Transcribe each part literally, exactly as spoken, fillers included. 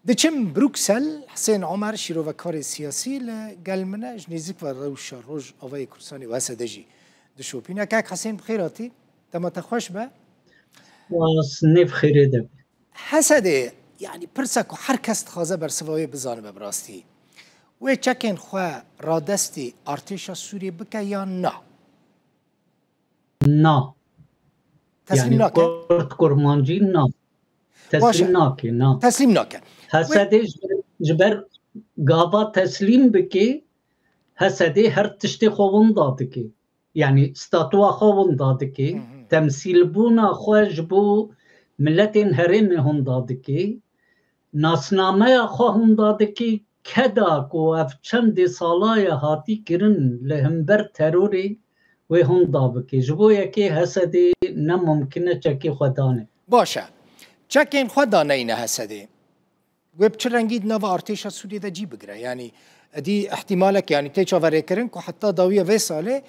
Diçim Bruksel, Hisên Omer, şîrovekarê siyasî li gel min e, ji nêzîk ve rewşa Rojavayê Kurdistanê û H S D jî dişopîne. Kak Hisên, bi xêr hatî, dema te xweş be. Spas, nêv xêrê de be. H S D, yanî pirsa ku her kes dixwaze bersiva wê bizanibe bi rastî. Wê çekên xwe radestî artêşa Sûriyê bike yan na? Na. Teslîm nake? Kurd kurmancî na. Teslîm nake, na. Teslîm nake. H S D ji, ji ber gava teslîm bike, H S D her tiştê xwe winda dike. Yanî statuwa xwe winda dike. Hı hı. Temsîlbûna xwe ji bo miletên herêmê winda dike. Nasnameya xwe winda dike. Keda ku ev çendê sala ye hatî kirin li hember terorê, wê winda bike. Ji bo yekê H S D ne mumkin e çekê xwe dane. Baş e. Çekên xwe daneyne H S D. Wê bi çi rengî di nava artêşa Sûriyê de cî bigire? Yanî, edî ihtimalek, yanî tê çaverêkirin ku heta dawiya vê salê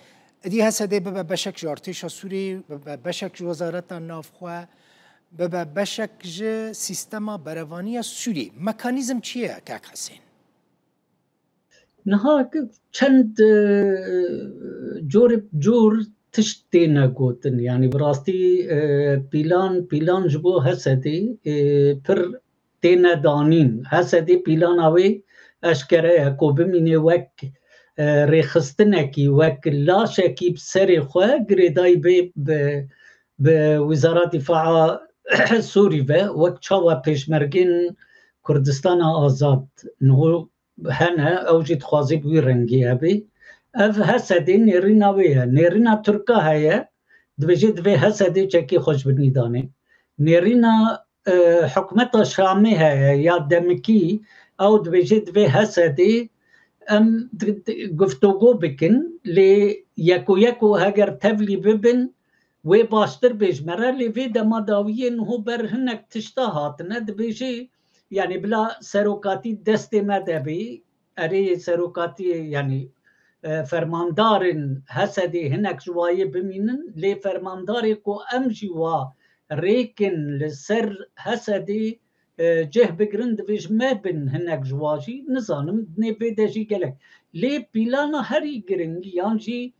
edî H S D bibe beşek ji artêşa Sûriyê, bibe beşek ji wezareta navxwe, bibe beşek ji sîstema berevaniya Sûriyê. Mekanîzm çi ye, Kak Hisên? Niha çend, e, corê cor tişt têne gotin. Yanî bi rastî, e, pîlan, pîlan ji bo H S D, e, pir têne danîn. H S D pîlana wê eşkere ye ku bimîne wek, e, rêxistinekî, wek laşekî bi serê xwe girêdayî bê bi, bi Wizara Dîfaa Sûrî ve, wek çawa pêşmergên Kurdistana Azad niho hene, ew jî dixwaze bi wî rengî hebe. Ev H S D nêrîna wê ye. Nêrîna Tirka heye, dibêje divê H S D çekê xwe ji binî danê. Nêrîna, e, hikûmeta Şamê heye ya demikî, ew dibêje divê H S D em di, di, guftûgo bikin, lê yeko yeko heger tevlî bibin, wê baştir bêj me re, lê vê dema dawiyê niho ber hinek tişta hatine, dibêjê, yanî bila serokatî destê me de bê, erê serokatiyê, yanî, e, fermandarên H S D hinek ji wayê bimînin, lê fermandarê ku em jî wa rêkin li ser H S D, e, cih bigirin, divê ji me bin hinek ji wa jî, nizanim, dinê vê de jî gelek. Lê pîlana herî giring yan jî,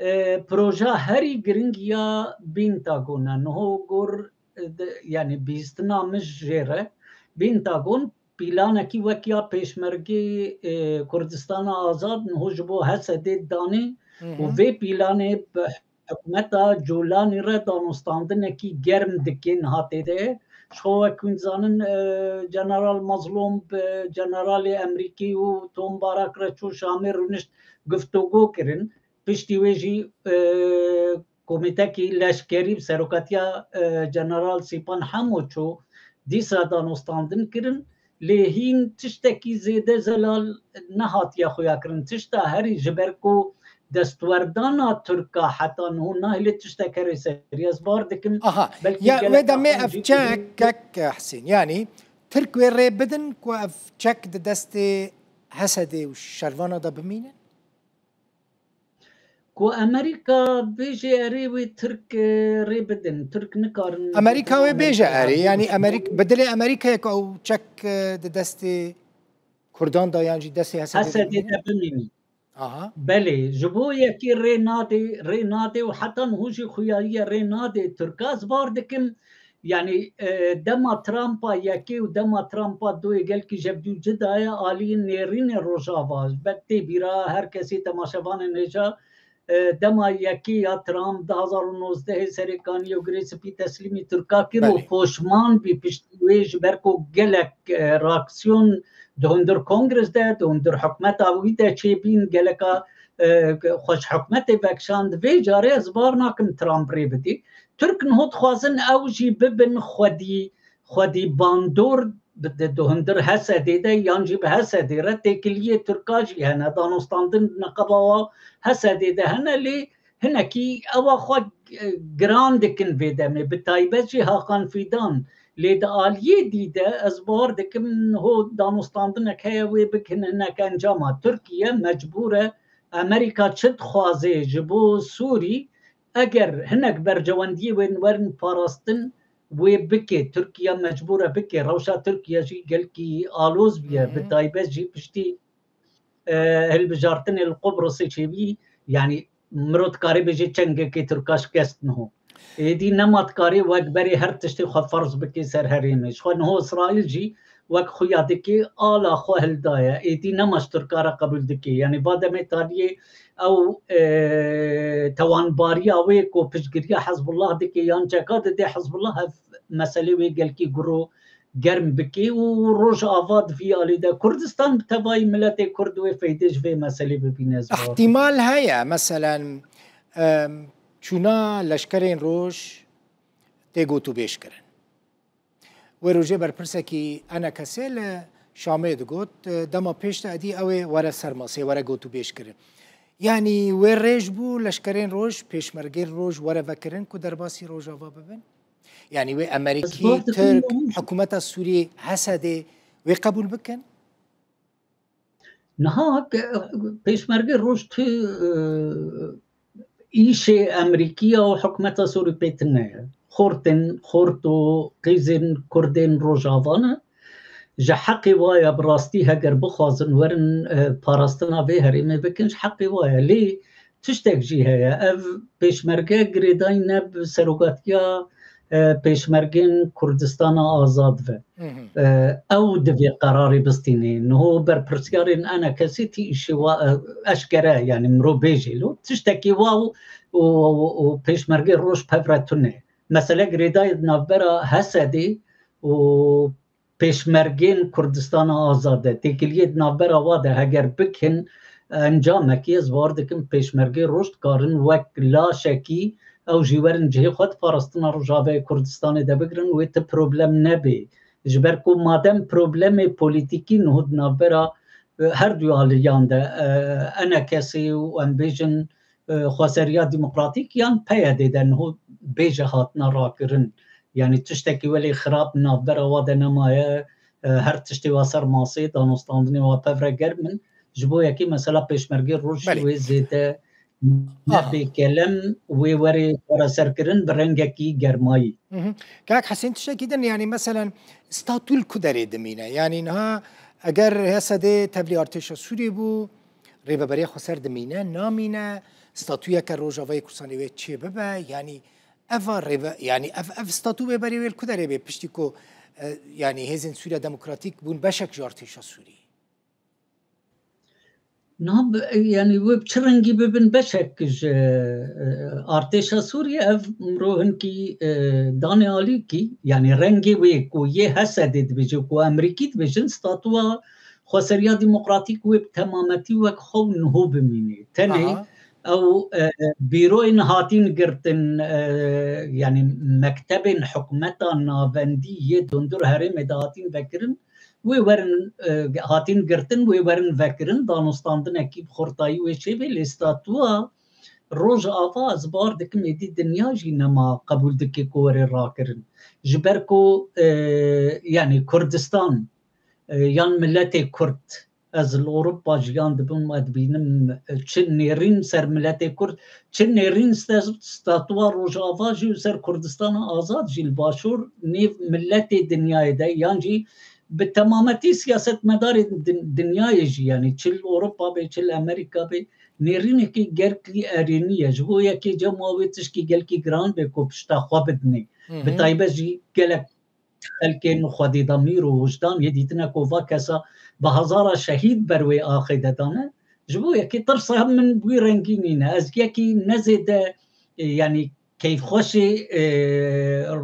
e, proja herî giring ya Pentagon e. Niho gor, e, de, yanî bîstina min jê re, Pentagon pîlanekî wek ya Pêşmergê, e, Kurdistana Azad niho ji bo H S D danê Hı û hı. vê pîlanê bi hikûmeta Colanî re danûstandinekî germ dike niha tê de. Ji xwe wek hûn dizanin, e, General Mazlûm bi Generalê Emerîkî û Tom Barak re çû Şamê rûnişt, guftûgo kirin. Piştî wê jî, e, komîtekî leşkerî bi serokatiya, e, General Sîpan Hemo çû dîsa danûstandin kirin. Lê hîn tiştekî zêde zelal nehatiye xuyakirin. Tişta herî ji ber ku destwerdana Tirka heta niho nahêle tiştek herê serî. Ez bar dikim, Aha, belkî ya gelek wê demê axan ev jî çek, kek Hesên, yanî Tirk wê rê bidin ku ev çek di destê H S D û şervana de bimîne? Ku Amerîka bêje erê wê Tirk, e, rê bidin. Tirk nikarin Amerîka wê bêje erê, yanî Amerîk-, bi dilê Amerîkayê ku ew çek, e, di destê Kurdan de yan jî destê H S D de H S D bimîne? de bimîne. Aha. Belê, ji bo yekê rê nadê, rê nadê û heta niho jî xuyayiye rê nadê Tirka, ez bar dikim, yanî, e, dema Trumpa yekê û dema Trumpa doyê gelkî ji hevdû cida ye, aliyê nêrînê Rojava, ji ber tê bîra her kesî temaşevanên hêja, e, dema yekê ya Trump du hazar û nozdehê serê kaniyê û Girê Spî teslîmî Tirka kir û Belê. poşman bî piştî wê, ji ber ku gelek, e, reaksiyon di hundir kongres de, di hundir hikûmeta wî de çêbîn, geleka, e, xwe ji hikûmetê vekişand. Vê carê ez bar nakim Trump rê bidî. Tirk niho dixwazin ew jî bibin xwedî, xwedî bandor bi-, di, di hundir H S D de yan jî bi H S D re têkiliyê Tirka jî hene. Danûstandin di neqeba wa H S D de hene, lê hinekî ewa xwe, e, giran dikin vê demê. Bi taybet jî Hakan Fîdan. Lê di aliyê dî de ez bar dikim niho danûstandinek heye wê bikin hinek encama. Tirkiye mecbûr e Amerîka çi dixwaze ji bo Sûrî, eger hinek berjewendiyê wê werin parastin, wê bike, Tirkiye mecbûr e bike. Rewşa Tirkiye jî gelkî aloz bûye, Hı hı. bi taybet jî piştî, e, hilbijartinê li Qubrisê çêbî, yanî mirov dikarê bêje çengekê Tirka şikest niho. Êdî nema dikarê wek berê her tiştê xwe ferz bike ser herêmê. Ji xwe niho Îsraîl jî wek xuya dike, ala xwe hildaye. Êdî nema ji Tirka re qebûl dike. Yanî va demê taliyê ew, e, tewanbariya wê ku piştgiriya Hezbullah dike yan çeka dide Hezbullah, ev meselê wê gelkî guro germ bike û Rojava di vî alî de Kurdistan bi tevayî miletê Kurd wê feydê ji vê meselê bibîne, ez bawer dikim. Îhtîmal heye, meselen, em, çûna leşkerên roj tê gotûbêj kirin. Wê rojê berpirsekî enekesê li Şamê digot, e, dema pêş de edî ew ê were ser masê, were gotûbêj kirin. Yanî wê rêj bû leşkerên roj, pêşmergên roj were vekirin ku derbasî Rojava bibin? Yanî wê Amerîkî, Tirk, hikûmeta Sûriyê, Hesedê wê qebûl bikin? Niha ke-, pêşmergê roj tu, e, îşê Amerîkiya û hikûmeta Sûrî pê tune ye. Xortên, xort û qîzên Kurdên Rojava ne. Ji heqê wa ye bi rastî heger bixwazin werin, e, parastina vê herêmê bikin, ji heqê wa ye. Lê tiştek jî heye. Ev pêşmerge girêdayî ne bi serokatiya, e, pêşmergên Kurdistana Azad ve. Hı hı. E, ew divê qerarê bistînê. Niho berpirsyarên enekesê tî îşê wa, e, eşkere, yanî mirov bêjê lo. Tiştekî wa û, û, û, û pêşmergê roj pevre tune. Mesele girêdayî di navbera Hesedê û pêşmergên Kurdistana Azad e. Têkiliyê di navbera wa de heger bikin encamekî, ez bawer dikim pêşmergê roj dikarin wek laşekî ew jî werin cihê xwe di parastina Rojavayê Kurdistanê de bigirin, wê ti problem nebê. Ji ber ku madem problemê polîtîkî niho di navbera, e, her du aliyan de, e, enekesê û em bêjin, e, xweseriya demokratîk yan P Y D de niho bêje hatine rakirin. Yanî tiştekî welê xirab navbera wa de nemaye, e, her tiştê wa ser masê, danûstandinê wa pevre germ in. Ji bo yekê mesela pêşmergê roj Belê. wê zêde Aha. nebê kelem, wê werê çareserkirin bi rengekî germayî. Hı hı. Kak Hesên, tiştekî din, yanî meselen statû li ku derê dimîne? Yanî niha eger H S D tevlî artêşa Sûriyê bû, Rêveberiya Xweser dimîne, namîne, statûyeke Rojavayê Kurdistanê wê çê bibe, yanî eva rêve-, yanî ev, ev statû wê berê wê li ku derê bê, piştî ku, e, yanî hêzên Sûriya Demokratîk bûn beşek ji artêşa Sûrî? Na, bi-, yanî wê bi çi rengî bibin beşek ji, e, artêşa Sûrî, ev mirov hinkî, e, danê alîkî, yanî rengê wê ku yê H S D dibêje, ku Amerîkî dibêjin, statûa Xweseriya Demokratîk wê bi temametî wek xwe û niho bimîne. Tenê Aha. ew, e, bîroyên hatîn girtin, e, yanî mektebên hikûmeta navendî yê dundur herêmê de hatîn vekirin, wê werin, e, hatîn girtin, wê werin vekirin, danûstandinekî bi xurtayî wê çêbê, lê statûa Rojava ez bawer dikim êdî dinya jî nema qebûl dike ku were rakirin. Ji ber ku, e, yanî Kurdistan, e, yan miletê Kurd, ez li Ewropa jiyan dibim, ez dibînim, e, çi nêrîn ser miletê Kurd, çi nêrîn ser statûa Rojava jî û ser Kurdistana Azad jî li Başûr nêv miletê dinyayê de, yan jî bi temametî siyasetmedarên din-, dinyayê jî, yanî çi li Ewropa be, çi li Amerîka be, nêrînekî gelkî erênî ye. Ji bo yekê cem wa wê tişkî gelkî giran be ku pişta xwe bidinê. Hı hı. Bi taybet jî gelek xelkên xwedîdemîr û wijdan yê dîtine ku va kesa bi hezara şehîd ber wê axê de dane. Ji bo yekê tirsa min bi wî rengî nîne. Ez yekî ne zêde, e, yanî keyfxweşê, e,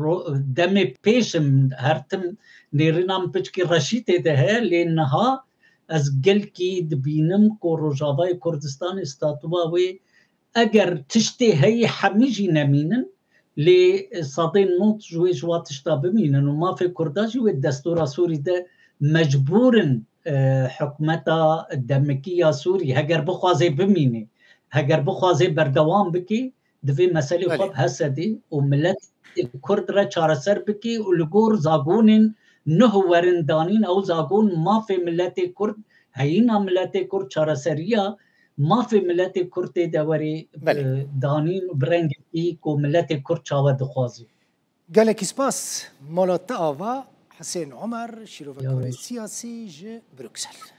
ro-, demê pêş im, her tim nêrîna min piçkî reşî tê de heye, lê niha ez gelkî dibînim ku Rojavayê Kurdistanê statûa wê eger tiştê heyî hemî jî nemînin, lê sedê nod ji wê ji wa tişta bimînin û mafê Kurda jî wê destûra Sûrî de mecbûr in, e, hikûmeta demikî ya Sûrî heger bixwaze bimîne, heger bixwaze berdewam bike, divê meselê xwe Belê. bi H S D û miletê Kurd re çareser bike û li gor zagonên nuh werin danîn, ew zagon mafê miletê Kurd, heyîna miletê Kurd, çareseriya mafê miletê Kurd tê de werê, Belê. e, danîn bi rengekî ku miletê Kurd çawe dixwazî. Gelekî spas, mala te ava, Husên Omer, şîrovekarê siyasî ji Bruksel.